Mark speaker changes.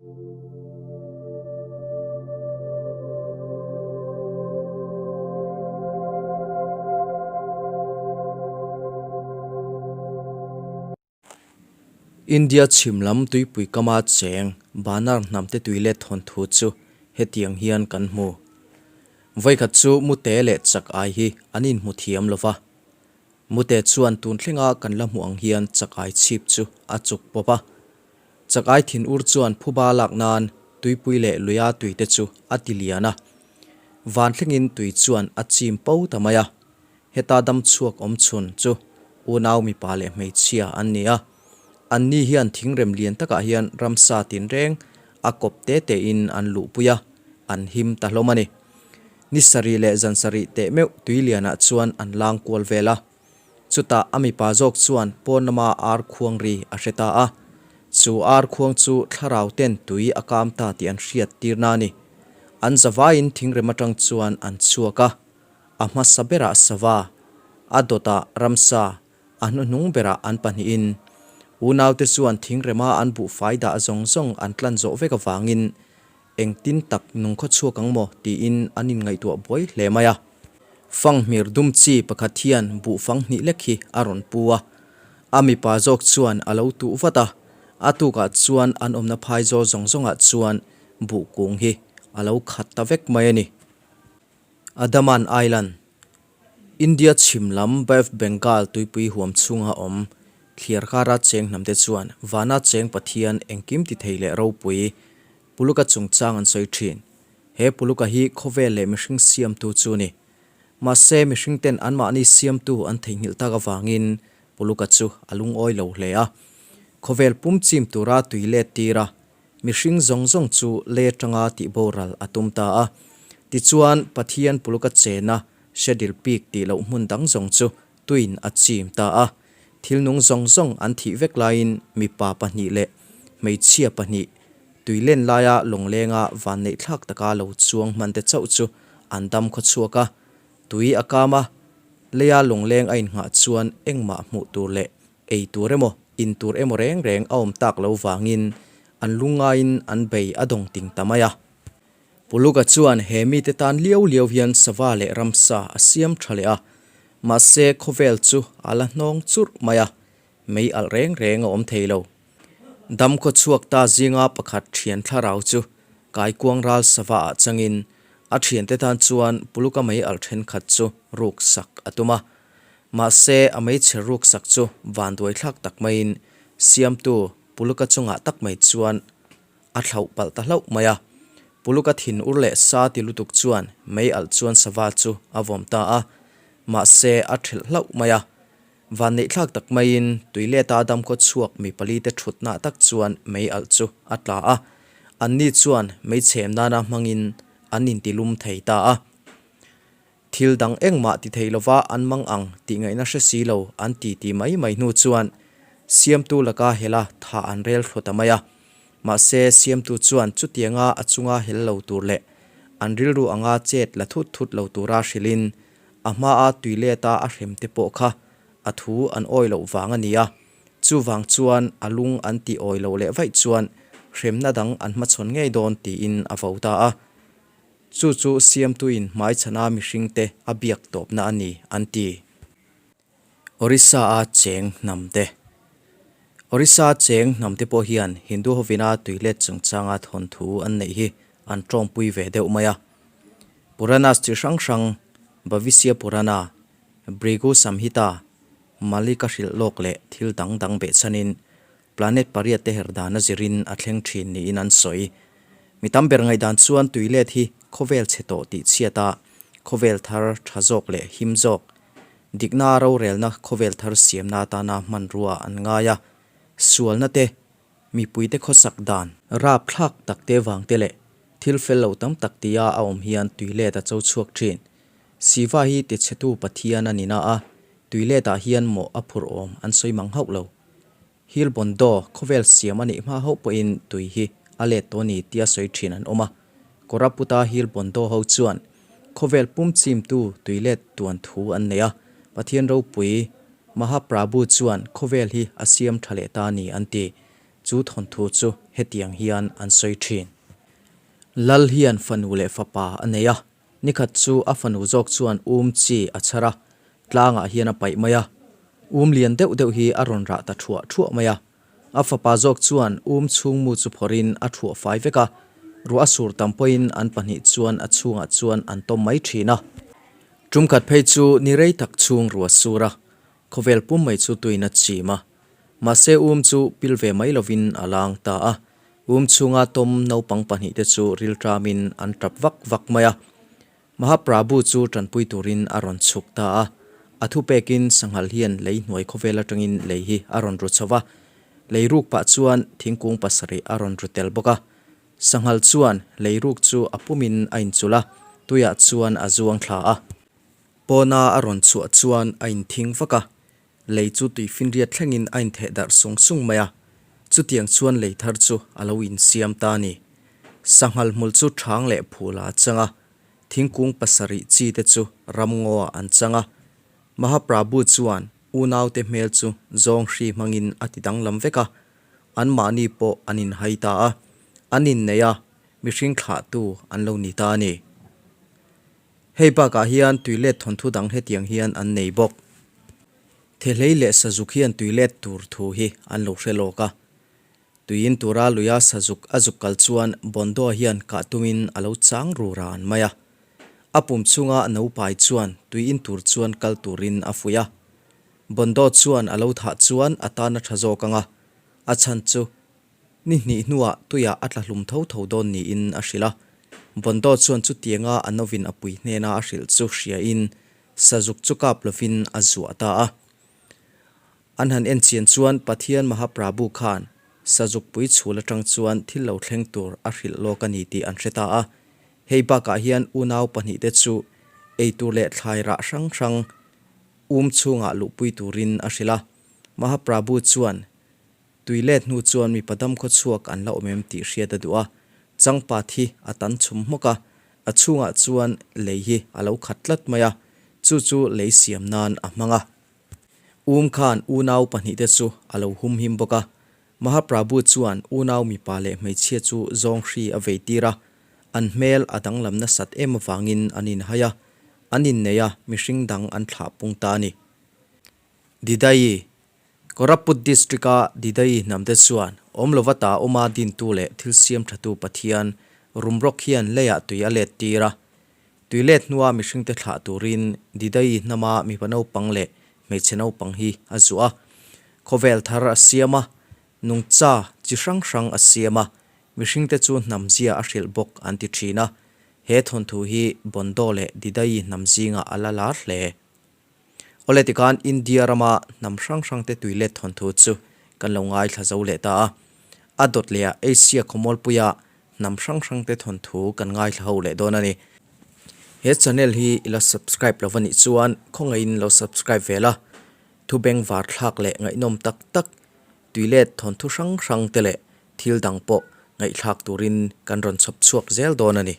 Speaker 1: India chhim lam tuipui kama cheng Banar hnamte tui let thawnthu chu hetiang hian kan hmu. Vawikhat chu mute leh chak ai hi an inhmu thiam lo va. Mute chuan tun thlenga kan la hmuh ang hian chak ai chhip chu a chuk pawp a. Chak ai thin ur chuan phuba lak nan tuipui leh luia tuite chu a ti lian a. Van thlengin tui chuan a chim po ta mai a. Heta dam chhuak awm chhun chu unau mipa leh hmeichhia an ni a. Anni hian thingrem lian takah hian ramsa tinreng a kawp te tein an luhpui a, an him ta hlawm a ni. Ni sarih leh zan sarih teh meuh tuilianah chuan an lang kual vel a. Chutah a mipa zawk chuan pawn lama ar khuang ri a hre ta a. Chu ar khuang chu thlarau ten tui a kam ta tih an hriat tirna a ni. An zavaiin thingrem atang chuan an chhuak a. A hmasa berah sava, a dawtah ramsa, a hnuhnung berah an pahnihin. Unaute chuan thingrema an buhfai dah zawng zawng an tlan zawh vek avangin Engtin tak nung khaw chhuak ang maw? tiin an inngaihtuah buai hle mai a. Fanghmir dum chi pakhat hian buhfang hnih lek hi a rawn pu a. A mipa zawk chuan a lo tuh vat a, a tukah chuan an awmna phaizawl zawng zawngah chuan buh kung hi a lo khat ta vek mai a ni. Adaman Island, India chhim lam Bay of Bengal tuipui huam chhunga awm thliar kara cheng hnamte chuan vana cheng Pathian engkim ti thei leh ropui Puluka chungchang an sawi thin. He Puluka hi khawvel leh mihring siamtu chu a ni. Mahse mihringten anmahni siamtu an theihnghilh tak avangin Puluka chu a lungawi lo hle a. Khawvel pum chim tura tui let tir a, Mihring zawng zawng chu lei atanga tihboral a tum ta a. Tichuan, Pathian puluka chena Schedule Peak tih loh hmun dang zawng chu tuin a chim ta a. Thil nung zawng zawng an thih vek laiin mipa pahnih leh hmeichhia pahnih tui len laia lawnglenga vanneihthlak taka lo chuang hman te chauh chu an dam khaw chhuak a. Tui a kam a, leia lawngleng a innghah chuan engmah hmuh tur leh Ei tur emaw, in tur emaw reng reng a awm tak lo vangin an lungngaiin an bei a dawng ting ta mai a. Puluka chuan he mite tan liau liau hian sava leh ramsa a siam tha leh a, mahse khawvel chu a la hnawng churh mai a, mei alh reng reng a awm thei lo. Dam khaw chhuak ta zinga pakhat thian thlarau chu kaikuang ral sava ah changin a thiante tan chuan Puluka mei alh thenkhat chu ruk sak a tum a, Mahse, a meichher ruksak chu vanduaithlak tak maiin siamtu Puluka chungah tak mai chuan a thlauh palh ta hlauh mai a. Puluka thin ur leh sa ti lutuk chuan mei alh chuan sava chu a vawm ta a, mahse a thelh hlauh mai a. Vanneihthlak tak maiin tuileta damkhaw chhuak mi palite thutnah tak chuan mei alh chu a tla a, anni chuan meichhem nana hmangin an intilum thei ta a. Thil dang engmah ti thei lova an mang ang tih ngaihna hre si lo an ti ti mai mai hnu chuan Siamtu laka hela tha an rel thlu ta mai a. Mahse Siamtu chuan chutianga a chunga hel lo tur leh an rilru anga chet la thut thut lo tura hrilhin a hmaa tui leta a hrem te pawh kha a thu an awi loh vang a ni a. Chuvang chuan a lung an tih awi loh leh vaih chuan hremna dang an hmachhawn ngei dawn tiin a vo ta a. Chu chu siamtuin hmaichhana mihringte a biak tawpna a ni, an ti. Orissa-a cheng hnamte Orissa cheng hnamte pawh hian Hindu hovina tuilet chungchanga thawnthu an neih hi an tawngpui ve deuh mai a. Puranas chi hrang hrang, Bhavishya Purana, Bhrigu Samhita, Malika hrilh lawk leh thil dang dang behchhanin Planet pariat te her dan a zirin a thleng thin niin an sawi. Mi tam ber ngaihdan chuan tuilet hi khawvel chhe tawh tih chhiat a, khawvel thar tha zawk leh him zawk, dikna rorelna khawvel thar siamna atana hmanrua an ngai a, sualna te, mipuite khawsak dan, rapthlak tak te vang te leh thil fel lo tam tak tia a awm hian tuilet a cho chhuak thin. Siva hi tichhetu Pathian a ni na a, tuiletah hian mawh a phurh awm an sawi mang hauh lo. Hill Bondo khawvel siam a nih hma hauh pawhin tui hi a let tawh a ni tia sawi thin an awm a. Koraputa Hill Bondo ho chuan khawvel pum chimtu tui let tuan thu an nei a, Pathian ropui Mahaprabhu chuan khawvel hi a siam tha leh ta a ni an ti. Chu thawnthu chu hetiang hian an sawi thin. Lal hian fanu leh fapa a nei a, nikhat chu a fanu zawk chuan um chi a chhar a, tlangah hian a paih mai a. Um lian deuh deuh hi a rawn rah ta thuah thuah mai a. A fapa zawk chuan um chhung mu chu phawrhin a thuah fai vek a, ruah a sur tam pawhin an pahnih chuan a chhungah chuan an tawm mai thin a. Tumkhat phei chu ni rei tak chhung ruah sur a, khawvel pum mai chu tuin a chim a. Mahse um chu pil ve mai lovin a lang ta a, um chhunga tawm naupang pahnihte chu rilṭamin an ṭap vak vak mai a. Mahaprabhu chu ṭanpui turin a rawn chhuk ta a, a thupekin sanghal hian lei hnuai khawvel aṭangin lei hi a rawn ru chho va, lei ruk pah chuan thingkung pasarih a rawn ru tel bawk a. Sanghal chuan lei ruk chu a pumin a inchulh a, tuiah chuan a zuang thla a. Pawna a rawn chhuah chuan a inthing vak a, Lei chu tuifinriat thlengin a intheh darh sung sung mai a, chutiang chuan lei thar chu a lo insiam ta a ni. Sanghal hmul chu ṭhang leh phul ah a chang a, thingkung pasarih chi te chu ramngaw ah an chang a. Mahaprabhu chuan unaute hmel chu zawng hri hmangin a ti danglam vek a, anmahni pawh an inhai ta a, an inneih a, mihring thlahtu an lo ni ta a ni. Hei bakah hian tuilet thawnthu dang hetiang hian an nei bawk. Thehlei leh sazuk hian tuilet tur thu hi an lo hre lawk a. Tuiin tura luia sazuk a zuk kal chuan Bondoa hian kah tumin a lo chang ru ran mai a. A pum chunga naupai chuan tuiin tur chuan kal turin a fuih a. Bondo chuan a lo thah chuan a tan a tha zawk ang a, a chhan chu Ni hnih hnuah tuiah a tla hlum tho tho dawn niin a hrilh a. Bondo chuan chutianga a novin a pui hnena a hrilh chu hriain sazuk chu kap lovin a zuah ta a. An han en chian chuan Pathian Mahaprabhu khan sazuk pui chhul atang chuan thil lo thleng tur a hrilh lawk a ni tih an hre ta a. Hei bakah hian unau pahnihte chu eitur leh thlai rah hrang hrang um chhungah luhpui turin a hrilh a. Mahaprabhu chuan Tui let hnu chuan mipa dam khaw chhuak an la awm em tih hriat a duh a, changpat hi a tan chhum hmawk a, a chhungah chuan lei hi a lo khat tlat mai a, chu chu lei siam nan a hmang a. Um khan unau pahnihte chu a lo hum him bawk a, Mahaprabhu chuan unau mipa leh hmeichhia chu zawng hri a vei tir a, an hmel a danglam nasat em avangin an inhai a, an innei a, mihring dang an thlah pung ta a ni. Didai Koraput District-a Didai hnamte chuan awm lova ta awma dintu leh thil siam thatu Pathian rumrawk hian leiah tui a let tir a. Tui let hnua mihringte thlah turin Didai hnama mipa naupang leh hmeichhe naupang hi a zuah a. Khawvel thar a siam a, nungcha chi hrang hrang a siam a, mihringte chu hnamzia a hrilh bawk an ti thin a. He thawnthu hi Bondo leh Didai hnam zingah a la lar hle. Awle tikhan India rama hnam hrang hrangte tui let thawnthu chu kan lo ngaithla zo leh ta a. A dawt lehah Asia khawmualpuia hnam hrang hrangte thawnthu kan ngaithla ho leh dawn a ni. He channel hi i la subscribe lo va nih chuan khawngaihin lo subscribe ve la. Thu bengvar thlak leh ngaihnawm tak tak, tui let thawnthu hrang hrangte leh thil dang pawh ngaihthlak turin kan rawn chhawp chhuak zel dawn a ni.